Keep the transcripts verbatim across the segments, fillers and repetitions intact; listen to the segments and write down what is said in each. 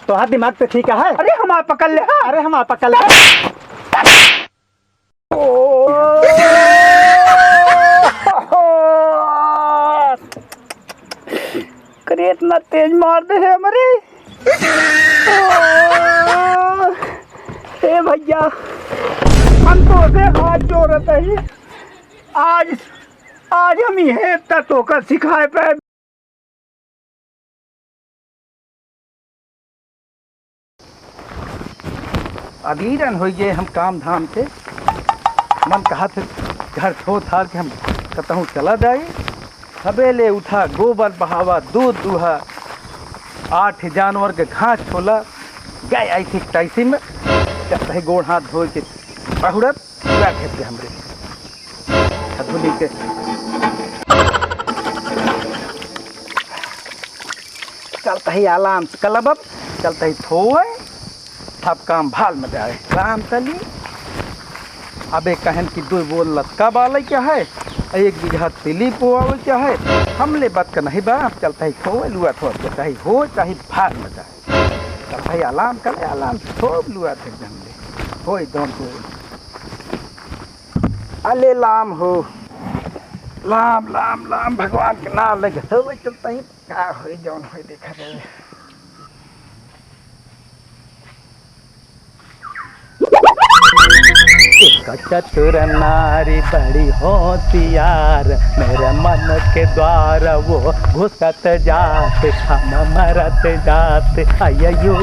तोहार दिमाग तो ठीक है। अरे हमार पकड़ ले, हाँ। अरे हमार पकड़ ले। करे इतना तेज मार दे है हमरे। ए भैया, हम तोसे हाथ जोड़त ही। आज, आज हम इहे तोका सिखाए पे। अधीरन होइ गए हम काम धाम से। मन कहत है घर छोड़ छाड़ के हम कतहूँ चला जाए। सबेले उठा, गोबर बहावा, दूध दूहा, आठ जानवर के घास छोला, गए ऐसी तैसी में। जब तही गोड़ हाथ धोए के बहुरत पूरा खेत के हमरे। हथुली के। चलत ही आलाम से कलबब, चलत ही थोए, सब काम भाल में जाए। राम कली, अबे कहन कि दो बोल लतका बाले क्या है, एक बीघा तिली पोआवे क्या है, हमले बात का नहीं बा, चलत ही थोए, लुआ थोए, चाहे हो, चाहे भाल में जाए। चलत ही आलाम कले, आलाम से थोप लुआ थे हमले। होई दौन को। अले लाम हो, लाम, लाम, लाम, भगवान के नाम लेके सब चलता ही, का होई जौन होई देखा जाए। एक चतुर नारी बड़ी होशियार, मेरे मन के द्वार वो घुसत जात, हम मरत जात, अय्यो।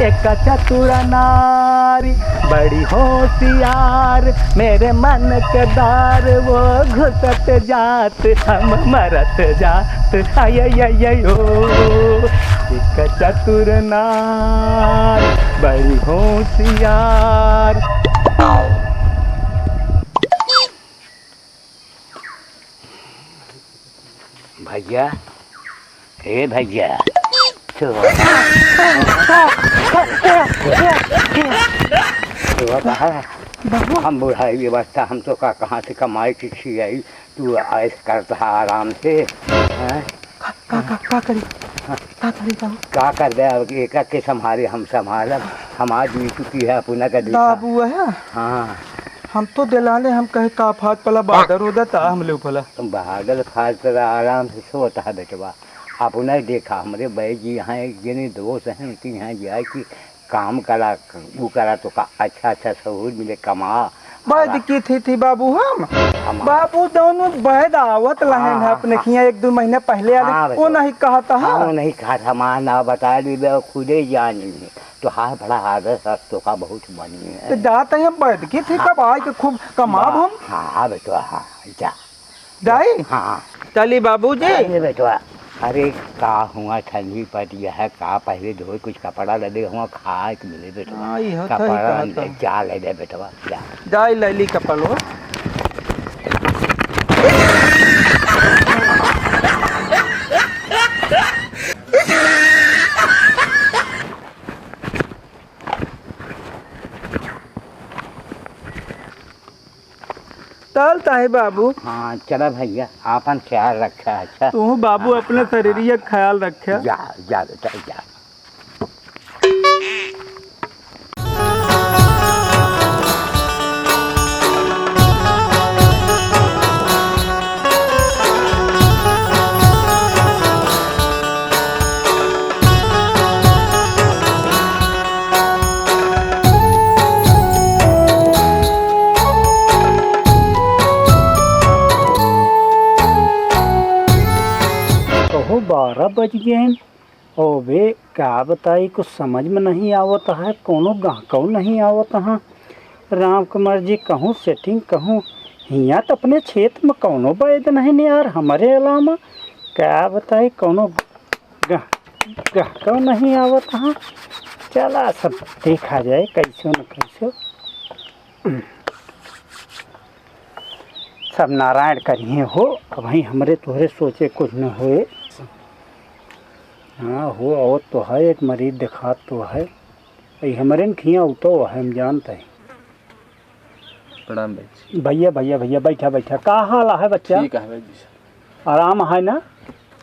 एक चतुर नारी बड़ी होशियार, मेरे मन के द्वार वो घुसत जात, हम मरत जात, अय्यो। एक चतुर नारी बड़ी होशियार। भैया, ए भैया, सुबह, सुबह कहा, हम बुढ़ाई अवस्था, हम तोका कहाँ से कमाई के खियाई, तू ऐश करत हा आराम से, हैं? का, का, का, का करी? हाँ। का करी बाबू? का करबे अब, एका के संभारे हम संभालब, हमार जी चुकी है अपना का देखा। बाबू है? हाँ। हम तो दिलाने, हम कहे का फाट पला, बादर उदर ता हम ले पला। बादल फाट पला, आराम से सोता है बेटवा। अपना देखा, हमरे बैद जी यहाँ एक जने दोस्त हैं, उनके यहाँ जाए कि काम करा, ऊ करा, तोका अच्छा अच्छा सहूर मिले, कमा। बैद की थी, थी बाबू हम? हम बाबू दोनों बैद आवत लहन है हाँ, अपने हाँ। खिया, एक दो महीना पहले आले, हाँ, वो बेटवा। नहीं कहत है। हाँ, वो नहीं कहत, हमार ना बता दी बे, खुदे जानी है। तो हाँ, बड़ा आदर सर, तोका बहुत मानी है। तो जात है बैद की थी, हाँ। कब आए के खूब कमाब हम? हाँ, हाँ, बेटवा, हाँ, जा। जाई? हाँ। चली बाबूजी। अरे बेटवा, अरे का हुआ ठंडी पड़ गया है, का पहले धोए कुछ कपड़ा ले दे, हुआ खाए के मिले बेटवा। हाँ, यह तो ही कपड़ा कहत ले हूँ। जा ले दे बेटवा, जा। जाई ले ली कपड़वा। चलत ही बाबू। हाँ, चला भैया, आपन ख्याल रखा, अच्छा? तू बाबू हाँ, अपने हाँ, शरीरिया हाँ। ख्याल रखा। जा, जा बेटा, जा। कहो बारह बज गए हैं। ओबे का बताई, कुछ समझ में नहीं आवत है, कोनो गाहकौ नहीं आवत है। राम के मर्जी कहूँ setting कहूँ, हियाँ त अपने क्षेत्र में कौनो वैद नहीं यार, हमरे अलावा। का बताई, कौनो गह-, गहकौ नहीं आवत है। चला, सब देखा जाए, कैसो न कैसो। सब नारायण करिहें हो, अबहीं हमरे तोहरे सोचे कुछ न होए। हाँ हो, आवत तो है, एक मरीज देखात तो है। ई हमरे न खियाँ उतो है, हम जानत है। प्रणाम वैद्य जी। भैया, भैया, भैया, बैठा, बैठा। का हाल है बच्चा? ठीक है वैद्य जी। आराम है ना?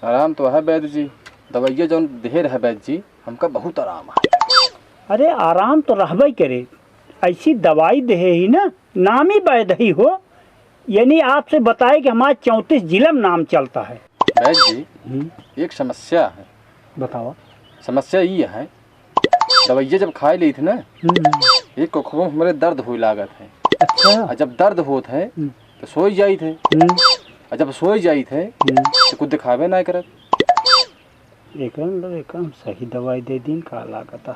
आराम तो है वैद्य जी। दवाइया जौन देहे रहे वैद्य जी, हमका बहुत आराम है। अरे, आराम तो रहबे करे, ऐसी दवाई देहे ही ना, नामी वैद ही हो, यानी आपसे बताए कि हमारे चौंतीस जिला में नाम चलता है। वैद जी, हम्म। एक समस्या है। बताओ। समस्या ई है, दवाइया जब खाए लेत है ना, हम्म। एक कोखवा में हमरे दर्द होए लागत है। अच्छा। और जब दर्द होत है, हम्म। तो सोई जाइत है। हम्म। और जब सोई जाइत है, हम्म। तो कुछ दिखावे ना करत। एकरा मतलब, एकरा हम सही दवाई दे दीन का लागत है?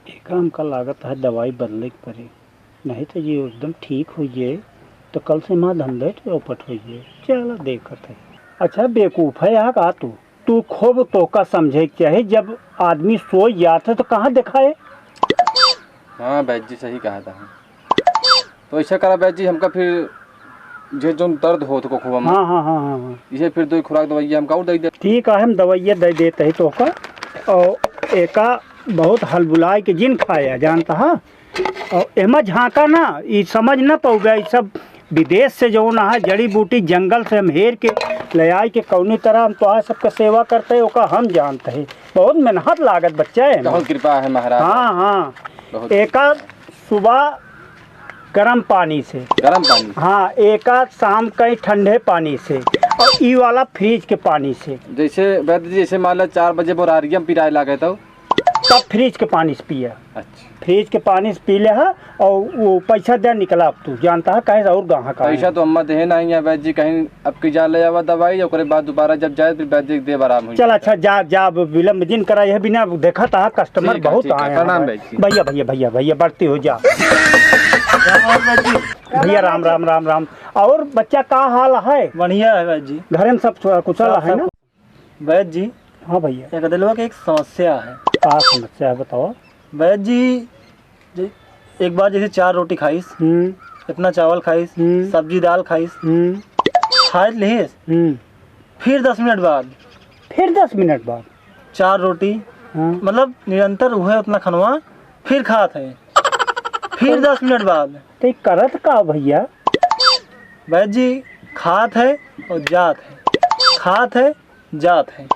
एकरा हमका लागत है दवाई बदले के पड़ी, नहीं तो ये एकदम ठीक हो जाए, तो कल से हमार धंधा चौपट हो जाए। चला देखत है। अच्छा बेवकूफ है यहाँ का तू? तू खूब तोहका समझे के चाहे, जब आदमी सोई जात है तो कहाँ दिखाए? हाँ वैद जी, सही कहा था। तो ऐसा करा वैद जी, हमका फिर जे जौन दर्द होत कोखवा में, हाँ, हाँ, हाँ, हाँ, हाँ। इहे फिर दो खुराक दवाइया हमका और दे दे। ठीक है, हम दवाइया दे देते हैं तोहका, और एका बहुत हलबुलाए के जिन खाया जानता है, और एमा झांका ना, ई समझ ना पाउबे, ई सब विदेश से जौन है जड़ी बूटी जंगल से हम हेर के ले आए के कौनी तरह हम तोहार सबके सेवा करते हैं, ओका हम जानते हैं। बहुत मेहनत लागत बच्चा है। बहुत कृपा है महाराज। हाँ, हाँ। बहुत एका सुबह गरम पानी से। गरम पानी? हाँ, एका शाम कहीं ठंडे पानी से, और ई वाला फ्रिज के पानी से। जैसे वैद जी, जैसे मान लो चार बजे बोरारिया में पिराए लागे तो? तब फ्रिज के पानी से पिया। अच्छा। फ्रिज के पानी से पी ले हा, और वो पैसा दे निकला अब तू, जानता है कहे और गाँव का है। पैसा तो अम्मा देहे नहीं है वैद जी, कहीं अब की जा ले आवा दवाई, ओकरे बाद दोबारा जब जाए फिर वैद जी देव आराम हो चल जाए। अच्छा, जा, जा, अब विलम्ब जिन करा, यह बिना देखा था कस्टमर ठीक है, बहुत ठीक है, आए हैं। प्रणाम वैद जी। भैया, भैया, भैया, भैया, बढ़ती हो जा। राम राम वैद जी। भैया, राम, राम, राम, राम। और बच्चा का हाल है? बढ़िया है वैद जी। घरे में सब कुशल सब, है सब ना? वैद जी, हाँ भैया। एक दिलवा के एक समस्या है। का समस्या है बताओ? वैद जी, जे-, एक बार जैसे चार रोटी खाइस, हम्म। इतना चावल खाइस, हम्म। सब्जी दाल खाइस, हम्म। खाए लिहिस, हम्म। फिर दस मिनट बाद, फिर दस मिनट बाद? चार रोटी, हाँ। मतलब निरंतर उहे उतना खनवा, फिर खात है, फिर दस मिनट बाद। तो ये करत का भैया? वैद जी, खात है और जात है, खात है, जात है।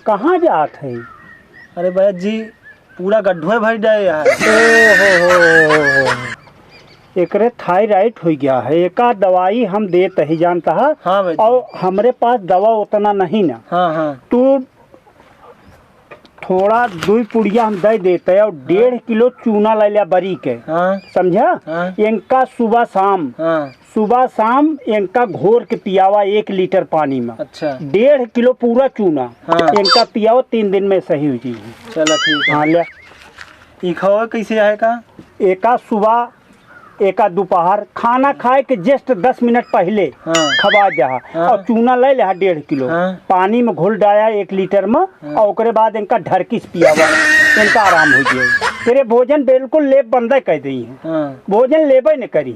कहाँ जात है? अरे वैद जी, पूरा गड्ढे भर जाए यार। ओ हो हो हो हो। एकरे थायराइड हो गया है, एका दवाई हम देत ही जानता है। हाँ वैद जी। और हमरे पास दवा उतना नहीं ना। हाँ, हाँ। तू थोड़ा दुई पुड़िया हम दे देते और डेढ़ किलो चूना ले लिया बरी के। हाँ। समझा? हाँ। इनका सुबह शाम, हाँ। सुबह शाम इनका घोर के पियावा एक लीटर पानी में। अच्छा। डेढ़ किलो पूरा चूना। हाँ। इनका पियावा, तीन दिन में सही हो जाएगी। चला ठीक है। हाँ, ले। ई खावा कैसे आए का? एका सुबह एका दोपहर खाना खाए के just दस मिनट पहिले हाँ। खवा जा, हाँ। और चूना ले लिहा डेढ़ किलो, हाँ। पानी में घोल डाया एक लीटर में, हाँ। और ओकरे बाद इनका ढरकी से पियावा, इनका आराम हो जाए। तेरे भोजन बिल्कुल लेब बंदे कर दी है, हाँ। भोजन लेबे न करी।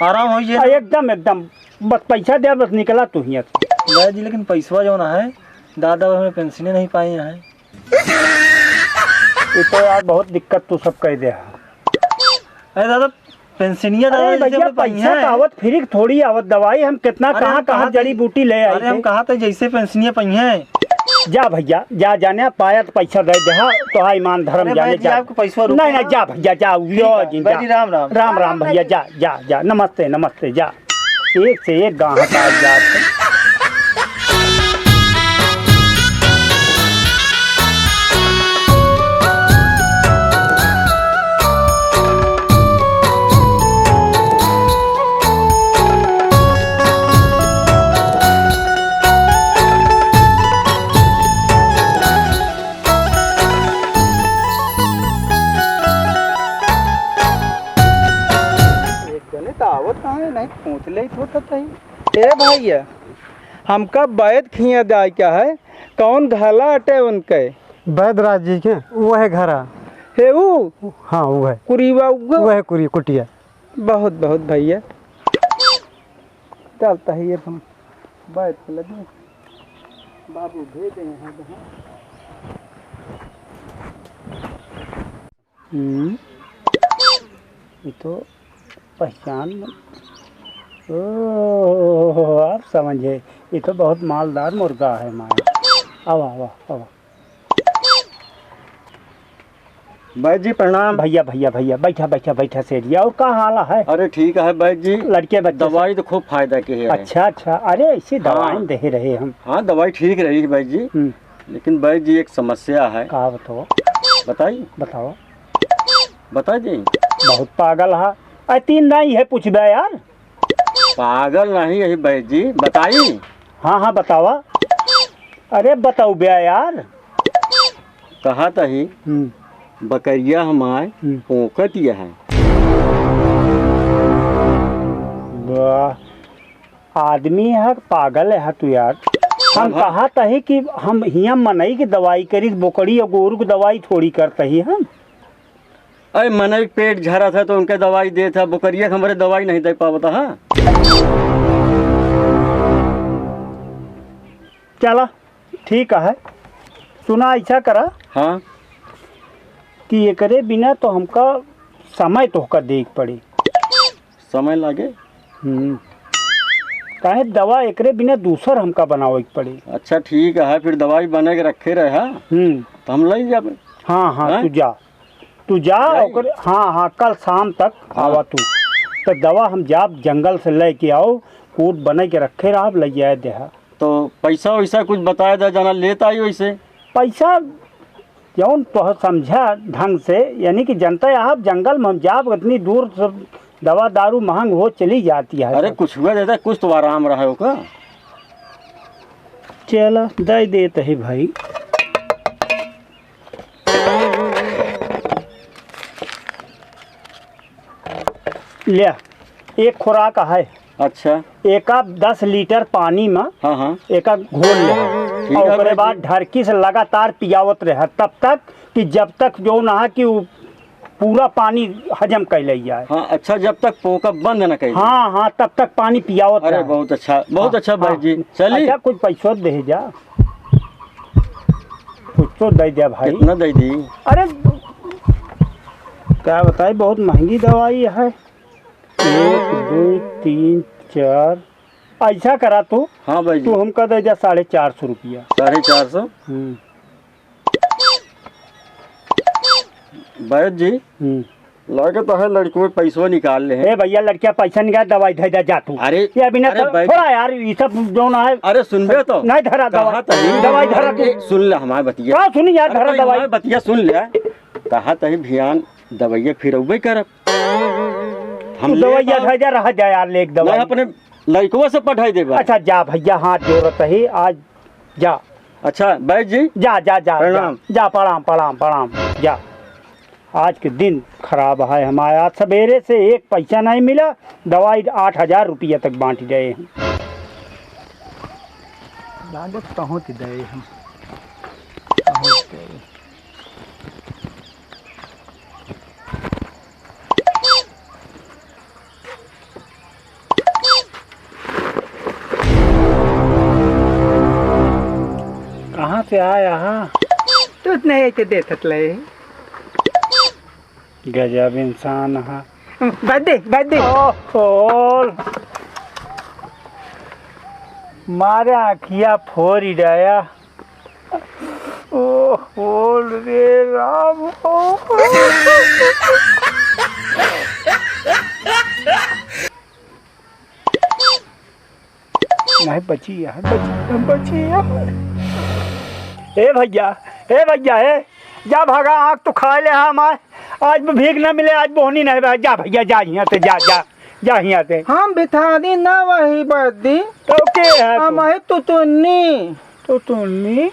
आराम हो जाए। आ, एकदम, एकदम, बस पैसा दे, बस निकला तू हियाँ से। भैया जी, लेकिन पैसवा जो ना है, दादा हमें पेंशने नहीं पाए हैं। ये तो यार बहुत दिक्कत तू सब कह दे। अरे दादा, पेंशनिया दादा अरे जैसे भैया, कोई पैसा पाई है। तो आवत फ्री थोड़ी आवत, दवाई हम कितना अरे कहाँ हम कहाँ कहा जड़ी था, बूटी ले आई अरे हम थे। कहा था जैसे पेंशनिया पाई है। जा भैया, जा, जाने पाया तो पैसा दे दे, हाँ, तो हाँ, ईमान धर्म अरे जाने भाई जी, जा। आपको पैसा रुको नहीं, नहीं, ना। जा भैया, जा, ठीक यो है, जिन भाई जा। जी, राम राम। राम राम भैया, जा, जा, जा, नमस्ते, नमस्ते, जा। एक से एक गाहक आ जात है। एक जने तो आवत कहाँ है, नहीं पूछ ले तो तही। ए भैया, हमका बैद खिया जाए क्या है, कौन घला अटे उनके? बैदराज जी के, वो है घरा। हे ऊ? हाँ, वो है। कुरीवा उगो? वो है कुरी, कुटिया। बहुत, बहुत भैया। चलता है ये हम बैद के लगे। बाबू भेजे हैं यहाँ। हम्म, ये तो पहचान, ओह, आप समझे, ये तो बहुत मालदार मुर्गा है हमारा। आवा, आवा, आवा। बैद जी, प्रणाम। भइया, भइया, भइया, बैठा, बैठा, बैठा, सेठ जी। और का हाल है? अरे, ठीक है, बैद जी। लड़के बच्चे सब? दवाई तो खूब फायदा के है। अच्छा, अच्छा। अरे, ऐसी दवाई हाँ। देहे रहे हम। हाँ, दवाई ठीक रही है, बैद जी। हम्म। लेकिन बैद जी, एक समस्या है। का बताओ? बताई? बताओ। बता दी। बहुत पागल है। अरे, तीन दाई है, पूछबे यार। पागल नहीं यही बैद जी, बताई। हाँ, हाँ, बतावा। अरे, बताऊ बे यार। कहा तही, हम्म। बकरिया हमार हम्म। पोंकत यह है। वाह, आदमी है, पागल है तू यार। हम हाँ, हाँ। कहा तही कि हम हियाँ मनई की दवाई करी, बोकड़ी और गोरू की दवाई थोड़ी करते ही हम। अरे, मनई के पेट झरत है तो उनके दवाई देत है, बोकरिया के हमरे दवाई नहीं दे पावत है। चला, ठीक है, सुना, ऐसा करा हाँ। कि एकरे बिना तो हमका समय तोहका देख पड़ी। समय लागे? हम्म। काहे दवा एकरे बिना दूसर हमका बनावे के पड़ी। अच्छा, ठीक है, फिर दवाई बने के रखे रहे, हाँ? हम्म। तो हम ले जाबे। हाँ, हाँ, हैं? तू जा। तू जा, जाई? ओकरे, हाँ, हाँ, कल शाम तक हाँ। आवा तू। तो दवा हम जाब जंगल से लेके आओ, कूट बने के रखे रहब, ले जाए देहा। तो पैसा वैसा कुछ बताए दे, जाना लेत आई वैसे। पैसा जौन तोह समझा ढंग से, यानी कि जनता आप जंगल में हम जाब, इतनी दूर से दवा दारू महंग हो चली जाती है। अरे, कुछ हुआ देता, कुछ तो आराम रहा होगा। चला, दे देत है भाई। ल्या, एक खुराक है। अच्छा। एका दस लीटर पानी में हाँ, हाँ। एका घोल ले। ठीक और है ओकरे भाई बाद जी। ढरकी से लगातार पियावत रहे, तब तक कि जब तक जौन है कि उ पूरा पानी हजम कर ले जाए। हाँ, अच्छा, जब तक पोका बंद न कर दे। हाँ, हाँ, तब तक पानी पियावत अरे, रहे। बहुत अच्छा, बहुत हाँ, अच्छा भाई हाँ। जी। चली। अच्छा, कुछ पैसो दे जा। कुछ तो दे दे भाई। कितना दे दी? अरे, क्या बताई, बहुत महंगी दवाई है। एक, दो, तीन, चार। ऐसा करा तू, हाँ भाई जी। तू हमका दे जा साढ़े चार सौ रुपया। साढ़े चार सौ? हम्म। बैद जी, हम्म। लगे तो है लड़कों पैसवा निकाल ले हैं। ए भैया, लड़किया पैसा निकाल, दवाई दे दे जा तू। अरे, ये अभी ना अरे तो बैद थोड़ा यार, ये सब जो ना है। अरे सुनबे तो। नहीं धरा कहा दवाई। तही। दवाई धरा तू। ए, सुन ले हमार बतिया। का सुनी यार, अरे धरा भाई, दवाई। हमार बतिया सुन ले। कहा तही भियान दवाइया फिरौबे करब। हम तू ले दवाइया पाओ। धे जा, रह जा यार, ले एक दवाई। नहीं, अपने लड़कवा से पढ़ाई देबा। अच्छा, जा भैया, हाथ जोड़त ही, आज जा। अच्छा, बैद जी। जा, जा, जा, प्रणाम। जा, जा, प्रणाम, प्रणाम, प्रणाम, जा। आज के दिन खराब है हमारा, आज सवेरे से एक पैसा नहीं मिला, दवाई आठ हजार रुपया तक बांट गए हैं। लागत पहुंच गए हम, पहुंच गए। कहाँ से आया हा? तू नहीं ऐसे देखत ले। गजब इंसान हा। बदे, बदे। ओहो। मारे आँखिया फोरी डाया। ओहो रे राम। नहीं बची यार, बची, बची यार। ए भैया, ए भैया, ए, जा भागा, आँख तो खाए ले हम आज। आज भी भीख ना मिले, आज बोहनी नहीं बा। जा भैया, जा हियाँ से, जा, जा, जा हियाँ से। हम भिखारी ना वही बदी। तो के है हम तू? है तुतुन्नी। तुतुन्नी?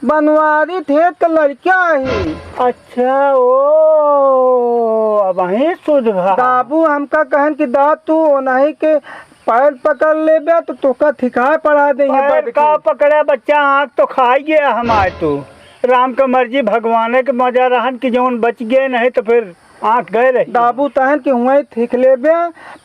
बनवारी थे तो लड़का ही। अच्छा, ओ, अब वहीं सुध भा। दाबू हमका कहन कि दा तू ओनही के पैर पकड़ लेबे तो तोका थिकाए पढ़ा दे पैर बद का के। पकड़े बच्चा, आँख तो खाई गया हमार तू। राम के मर्जी, भगवाने के मजा रहन कि जौन बच गए, नहीं तो फिर आँख गए रही। दाबू तहन कि हुआई थिक लेबे,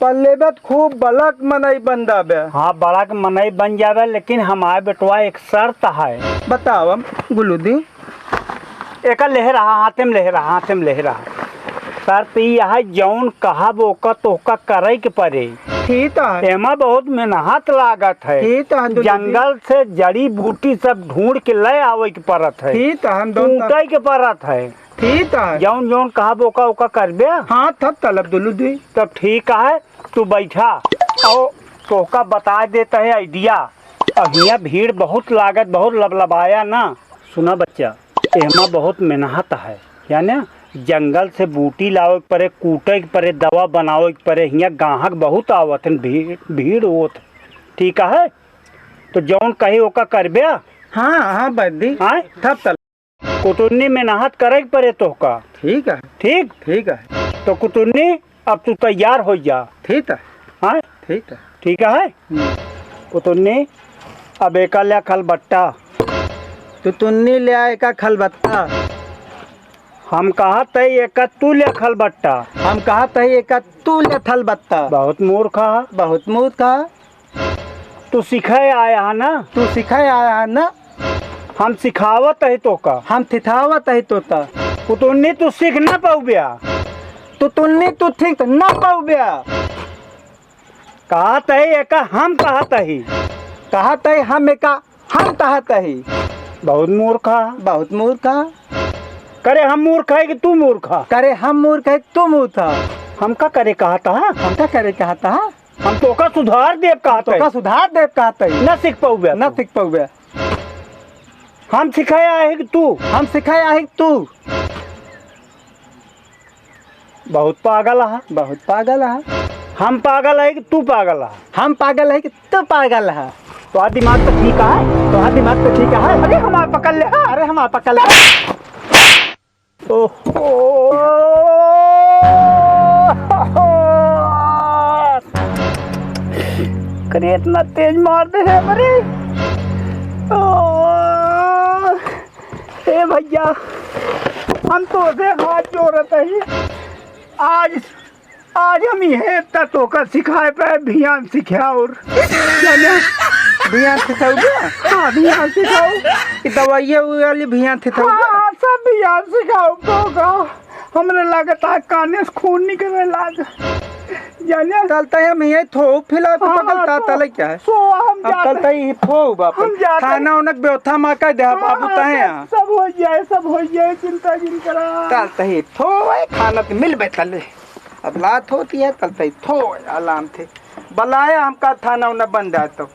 पढ़ लेबे तो खूब बलक मनई बन जाबे। हाँ, बलक मनई बन जाबे, लेकिन हमार बेटवा एक शर्त है। बताओ गुलू दी। एका लेहे रहा, हाथे में लेहे रहा, हाथे में लेहे रहा। शर्त ई है, जौन कहब ओका तोहका करे के पड़े। ठीक है। एमा बहुत मेहनत लागत है। ठीक है, दुलू जी। जंगल से जड़ी बूटी सब ढूंढ के ले आवे के पड़त है। ठीक है, हम दोनों कूटे के पड़त है। ठीक है। जौन जौन कहब ओका ओका करबे। हाँ, तब तलब दुलू दी। तब ठीक है, तू बैठा। और तोहका बता देत है idea। अब हियाँ भीड़ बहुत लागत, बहुत लबलबाया ना। सुना बच्चा, एमा बहुत मेहनत है, जाने, जंगल से बूटी लावे के परे, कूटे के परे, दवा बनावे के परे। हियाँ गाहक बहुत आवत हैं, भीड़, भीड़ होत है। ठीक है, तो जौन कही ओका करबे। हाँ, हाँ, बद्दी। आय? तब तलब। कुतुन्नी मेहनत करे के परे तोहका। ठीक है। ठीक? ठीक है। तो कुतुन्नी, अब तू तैयार होइ जा। ठीक है। हाँ? ठीक है। ठीक है? हम्म। कुतुन्नी, अब एका ल्या खलबट्टा। कुतुन्नी ल्या एका खलबट्टा। हम कहत है एका तू ल्या खलबट्टा। हम कहत है एका तू ल्या खलबट्टा। बहुत मूर्ख है। बहुत मूर्ख है। तू सिखाए आया है ना? तू सिखाए आया है ना? हम सिखावत है तोका। हम सिखावत है तोका। कुतुन्नी तू सीख ना पउब्या। कुतुन्नी तू सीख ना पउब्या। कहत है एका हम कहत ही। कहत है हम एका हम कहत ही। बहुत मूर्ख है। बहुत मूर्ख है। करे हम मूर्ख है कि तू मूर्ख है? करे हम मूर्ख है कि तू मूर्ख है? हमका करे कहत है? हमका करे कहत है? हम तोका सुधार देब कहत है। तोका सुधार देब कहत है। ना सीख पउब्या ना तू। सीख पउब्या। हम सिखाए आहे कि तू? हम सिखाए आहे कि तू? बहुत पागल है। बहुत पागल है। हम पागल है कि तू पागल है? हम पागल है कि तू पागल है? तोहार दिमाग तो ठीक है। तोहार दिमाग तो ठीक है। अरे हमार पकड़ ले। अरे हमार पकड़ ले। ओहो। करे इतना तेज मार दे है मरे। ओ, ए भैया, हम तोसे हाथ जोड़त ही। आज, आज हम इहे त तोका सिखाए पे भियान सिखाउर। जाने? भियान सिखाउबे? हाँ, भियान सिखाउर। ई दवाइया वाली भियान सिखाउबे? हाँ, सब भियान सिखाउर तोका। हमरे लागत है काने से खून निकले लाग। जाने? तलतै हम यही थो फिलहाल तो हाँ, पकड़ हाँ, ता तो तले क्या है? सो हम अब जाते तलतै ही थो बाप। हम जाते थाना उनक व्यवस्था मा कर दे हाँ, बाबू हाँ, तहे सब, यहाँ। सब हो जाए, सब हो जाए, चिंता जिन करा। तलतै ही थो है, थाना तो मिल बैठा ले। अब लात होती है, तलतै ही थो है, आराम थे। बलाया हमका थाना उनक बन जाए तो।